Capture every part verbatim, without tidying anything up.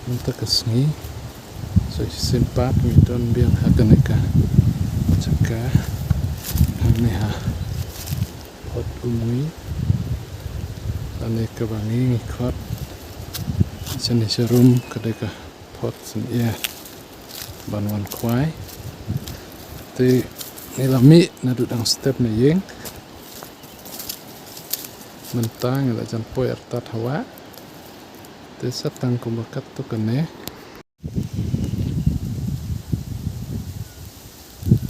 Mynta ka sngi sa shisien pat ngi don biang ha kane ka jaka hangne ha Phot Umngi. Kane kaba ngi ngi khot shane sharum ka dei ka Phot Snieh ban wan khwai. Te ngi la mih naduh dang step na ïing. Mynta ngi la jan poi artat hawa. Te sa tang kumba katto katne.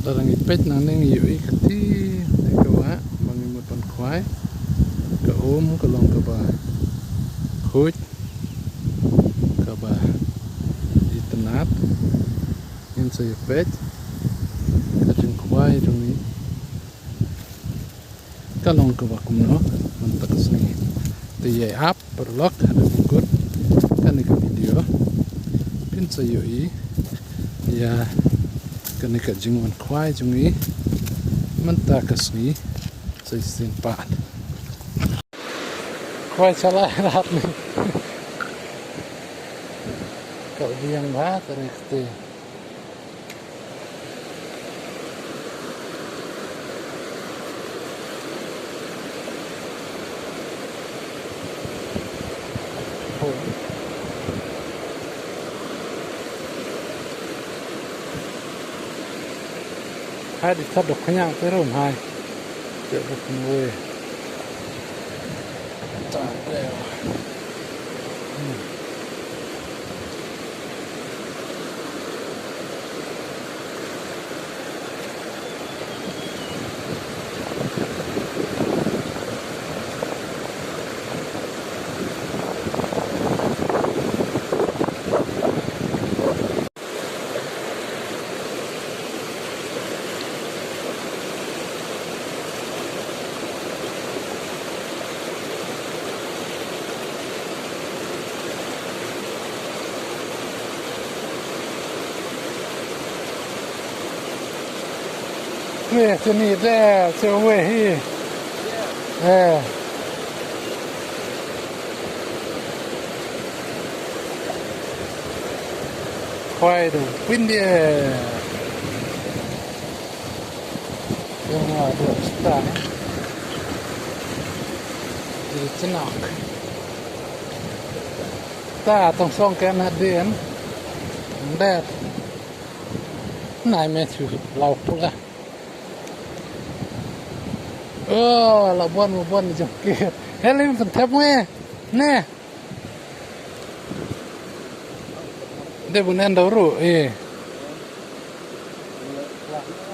Lada ngi peit nangne ngi ïohi kati te ka wah ba ngi mut ban khwai. Ka um ka long kaba khuid, kaba itynnad. Ngin sa ïa peit ka jingkhwai jong ngi ka long kaba kumno mynta ka sngi. Te ïa ap paralok haduh ba kut kane ka video. Phin sa ïohi ïa kane ka jingwan khwai jong ngi mynta ka sngi sa shisien pat. Khwai shalai rat ni. Ka biang bha ka rek te. Hai di thad dok khñiang te rum hai. Te dok khñiang. Weh, sini deh, sini weh hi. Eh. Khwai tu, pin dia. Yang ada stang. Jadi cenak. Ta tong song ken hadien. Ndet. Nai me chu lau pula. Oh, la bon, la bon jong kit. Helim pynthep nge. Ne. De bun en da ru, eh.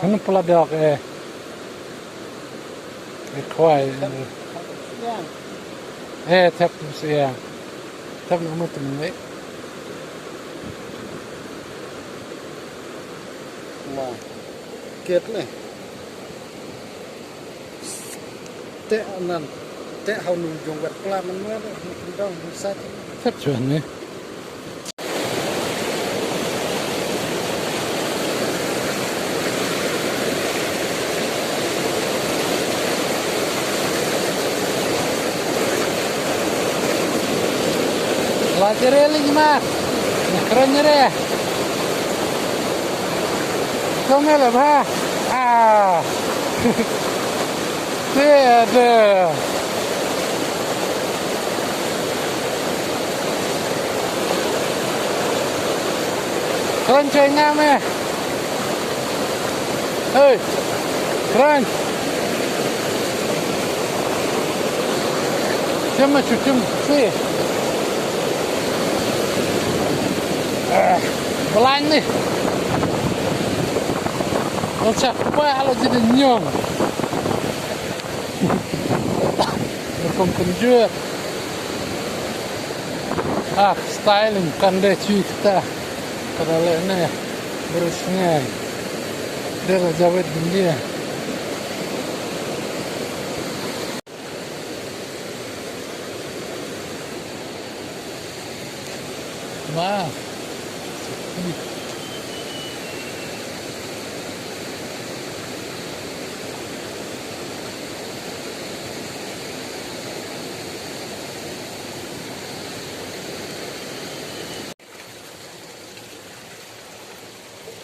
Kan pula dok, eh. Eh, khwai. Eh, thep tu sia. Thep no mut ni. Wah. Kiat ne. Te anan. Te hau nu jong wet pla man wet. Ni kendang ni sat. Thep chuan ni. La jere li jema. Keren jere. Kau mele bah. Ah. Tiada. Keren coy ngam eh. Hei. Keren. Cuma cucum sih. Eh, belan nih. Lo siapa lo jadi nyong. Rukum penjur. Ah, styling kan deh cuy kita. Kada leh ne. Beres ngai. Dia raja wet dia. Wah.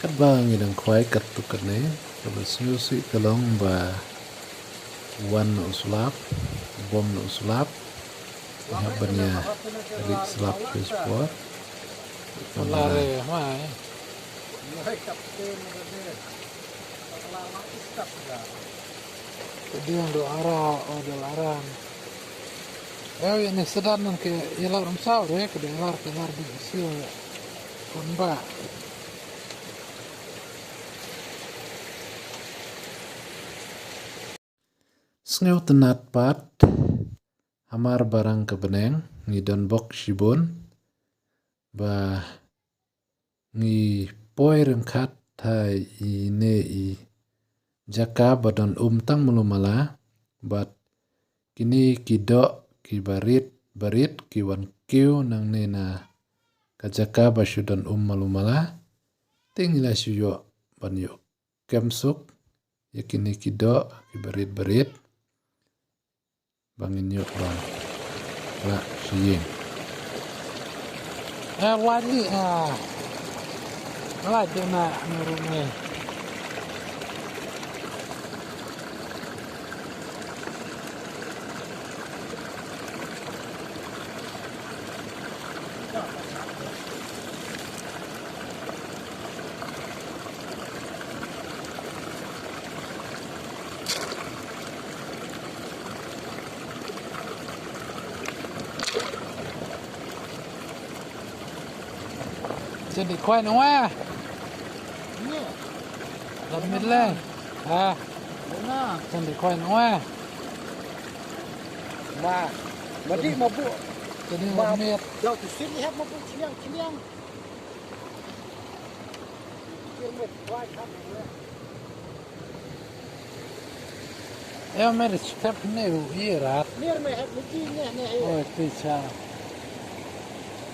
Katba ngi dang khwai katto katne, kaba sngewsih ka long ba wan na u slap, bom na u slap, ngi hap ban ïa rit slap shuh spor. Lare, hmai. Ka diang do ara, o do aran. Ew, ïa ne sedan nan ke ïalar um saw re, ke ïalar, ke ïalar di sio. Kon ba. Sngewtynnat pat, hamar ba rang ka bneng, ngi don bok shibun, ba ngi poi ryngkat ha ine i jaka ba don um tang malu mala, bad kine ki doh ki barit, barit ki wan kiew nangne na ka jaka ba shu don um malu mala, te ngi la shu ïoh ban ïoh kem suk ïa kine ki doh ki barit barit. Ba ngin ïoh ban lah sha ïing. Eh, wali, ah. Wali na, na rumah. Chen di khwai nong wa. Lam mit le. Ha. Chen di khwai nong wa. Ma. Ma di ma bu. Chen di ma mit. Dau tu sini hep ma bu chiliang chiliang. Ïa, mer step ne u ïa rat. Mer me hep ne ki ne ne he. Oi, ti cha.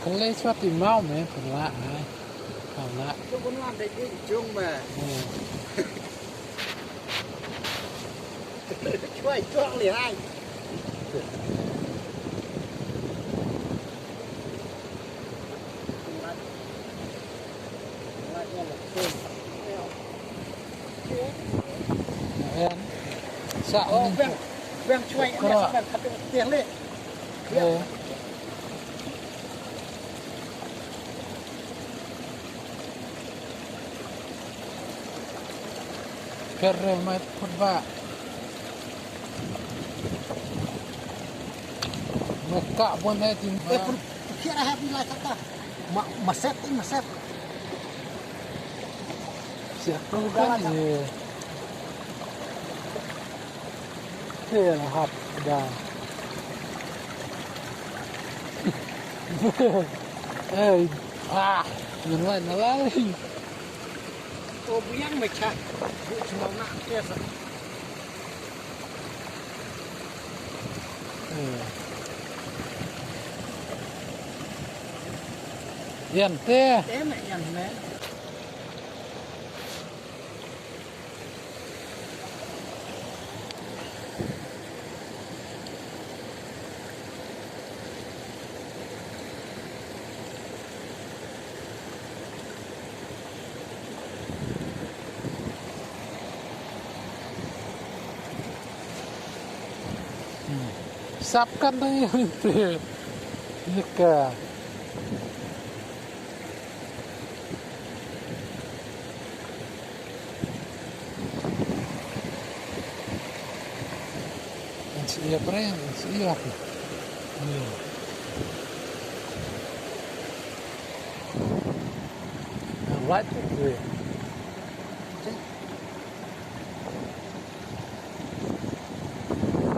Kale chwa ti mau me, pala ai. Pala. Tu pun wan de ki jung me. Hmm. Chwa i tuang li hai. Sa. Oh, bang, bang chwa i. Kra. Bang khat bang teh le. Eh. Kere mai put ba. Meka pun eh tim. Eh, pun, pun kira happy lah kata. Ma, maset, maset. Siap tu kan, eh. Kira hap dah. Eh, ah, yang lain, yang lain. Oh, biang mecah. Bu semua nak biasa. Eh. Yan te. Te me yan me. Sap kan dang ïa ite. Ïa ka. An si ïa pre, an si ïa. Hmm. Right.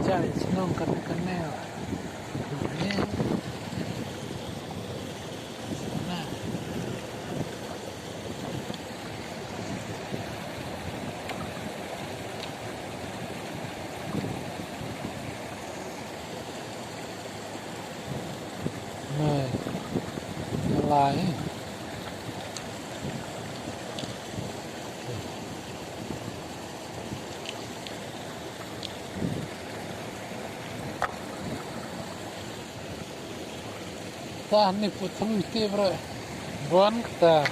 Jai, shnong kane kane. Kane. Na. Na. Na lai. Ta ni putung ti bro. Bon ta.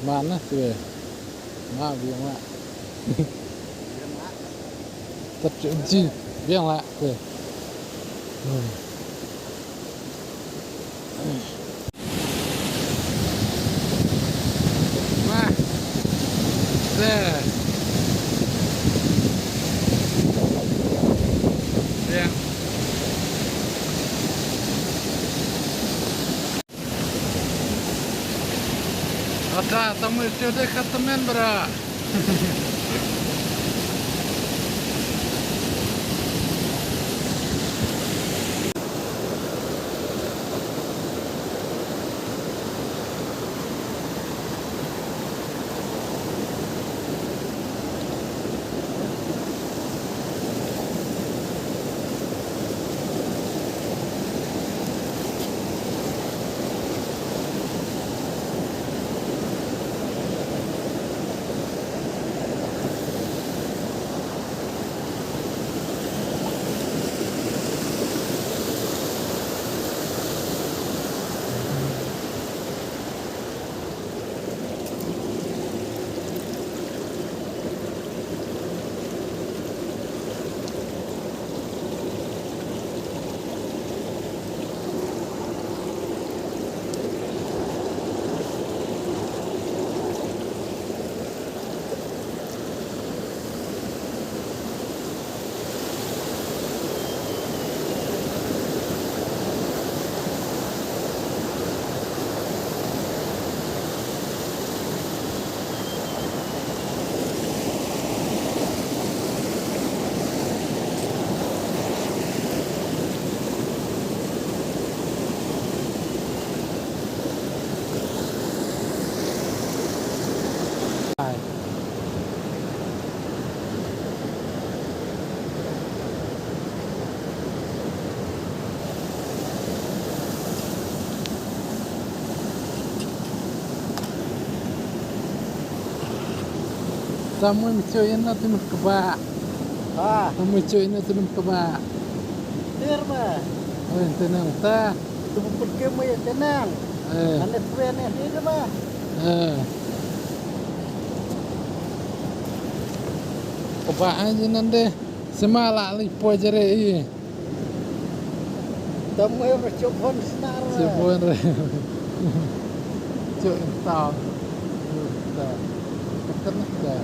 Mana tu eh. Ma biang la. Tat ji biang la tu eh. Hmm. Wah. There. Yeah. Ata, tamu itu deh kata men bra. Tamu mynshuh ïa na tu kaba. Ha. Tamu mynshuh ïa na tu kaba. Ter ba. Oi, tenang ta. Tu put ke mo ïa tenang. Eh. Ane tu ane ni ba. Eh. Kaba aja nande. Sema la li po jere i. Tamu ïa ba chop hon snar. Chop hon re. Chop tau. Chop tau. Kan ta.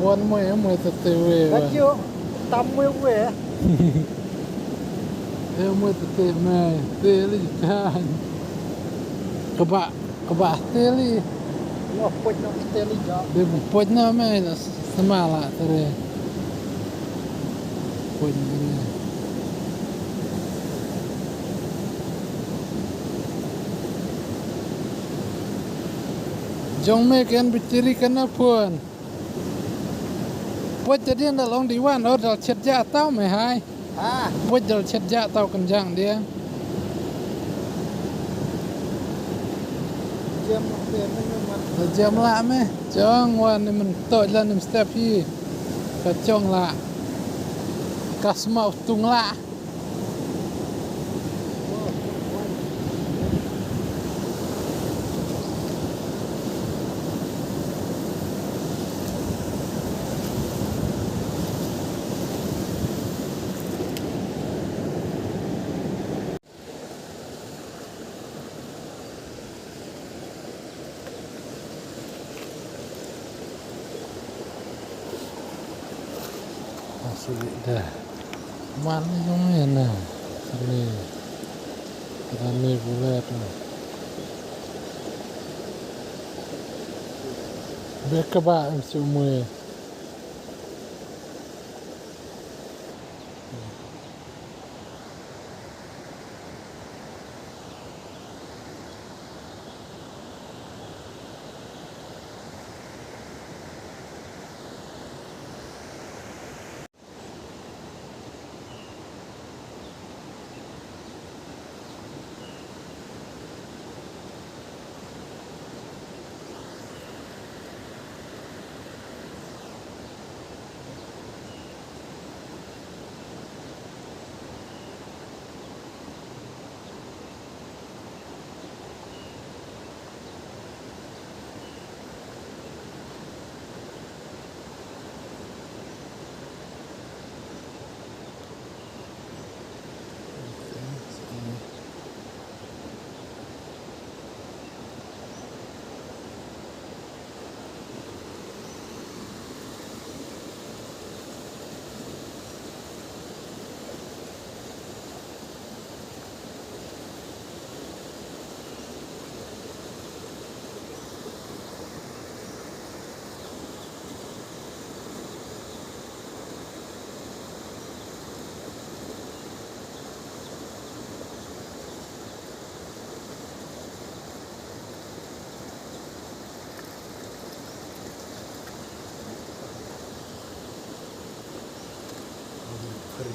Bon mo ïa mo te te we. Ka chop tamu we. E mo te te me te li kan. Kaba Kaba teli. Ngo poj no teli ja. Dei poj no me la sema la tere. Poj ni. Jong me ken bichiri kana phone. Poj jadi na long di wan or dal chet ja tau me hai. Ha. Poj dal chet ja tau kan jang dia. Jam te me me mat. Jam la me. Jong wan ni men to la ni step hi. Ka jong la. Ka sma utung la. Asli dah. Mana yang mana? Sini. Rame pula tu. Beka ba em si umui.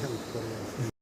Thank you very much.